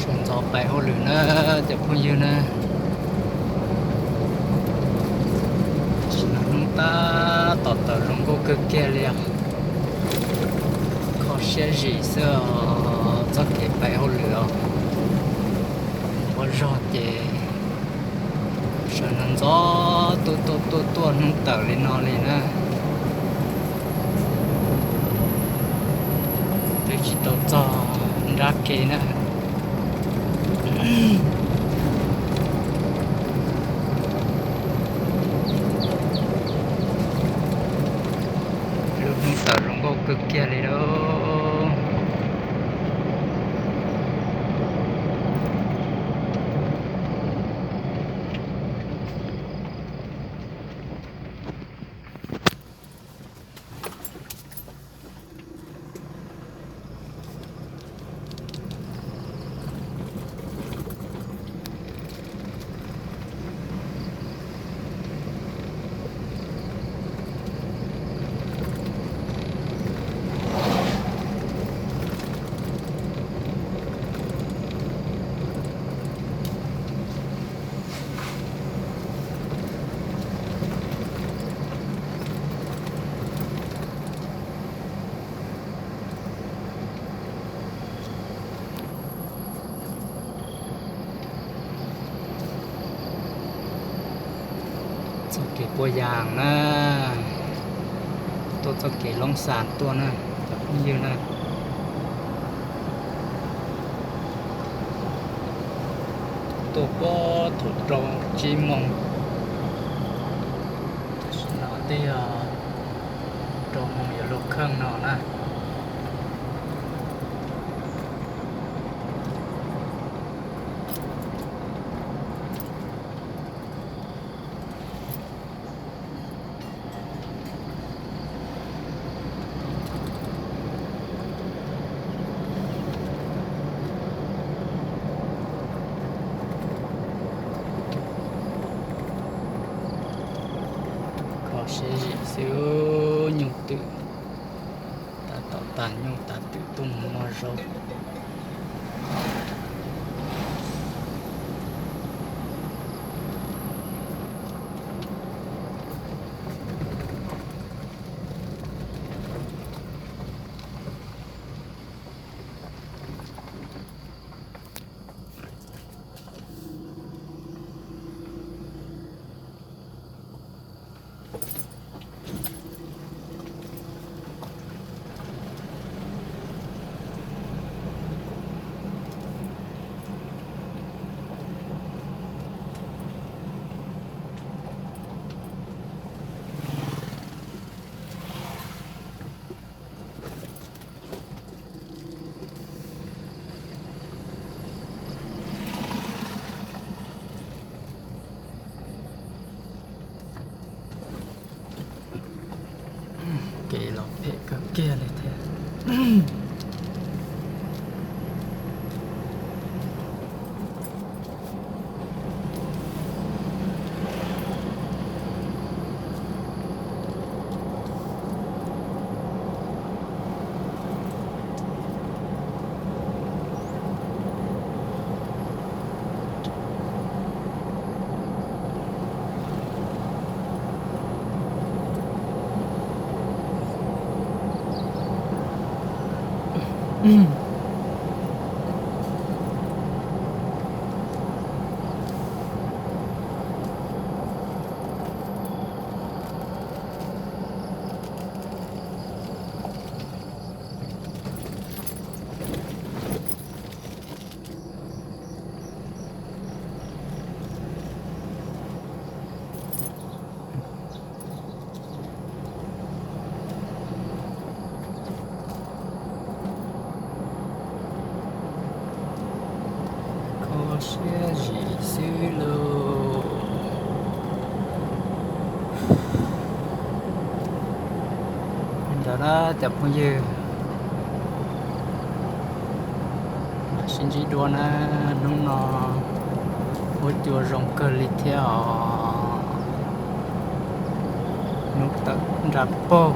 Sawv ntxov pais hauj lwm na cov phooj ywg na. Tam sim no hnub tab tom tawm zoo nkauj kawg kiag li os. Kho siab zim xwb os, txoj kev pais hauj lwm os. Ua zog ces sawv ntxov ntxov tuaj tuaj tuaj tuaj hnub tawm li no li na. Twb tsis tau txog nrab ke na. Lub hnub tawm zoo nkauj kawg kiag li lauj. Txoj kev puas yas na, tuaj txoj kev Loob Xas tuaj na cov phooj ywg na. Tuaj puag thaum rau tsib moos, tam sim no twb yog rau moos yuav luag kheej no na. Kho siab zim xwb, nyuj twm tab tom tas nyuj tas twm tuaj mus noj zaub. Kev los phem kawg kiag li thiab. Kho siab zim xwb lauj. Ntawd na cov phooj ywg, sib ntsib dua na, hnub no huab cua zoo kawg li thiab os. Hnub tawm nra paug.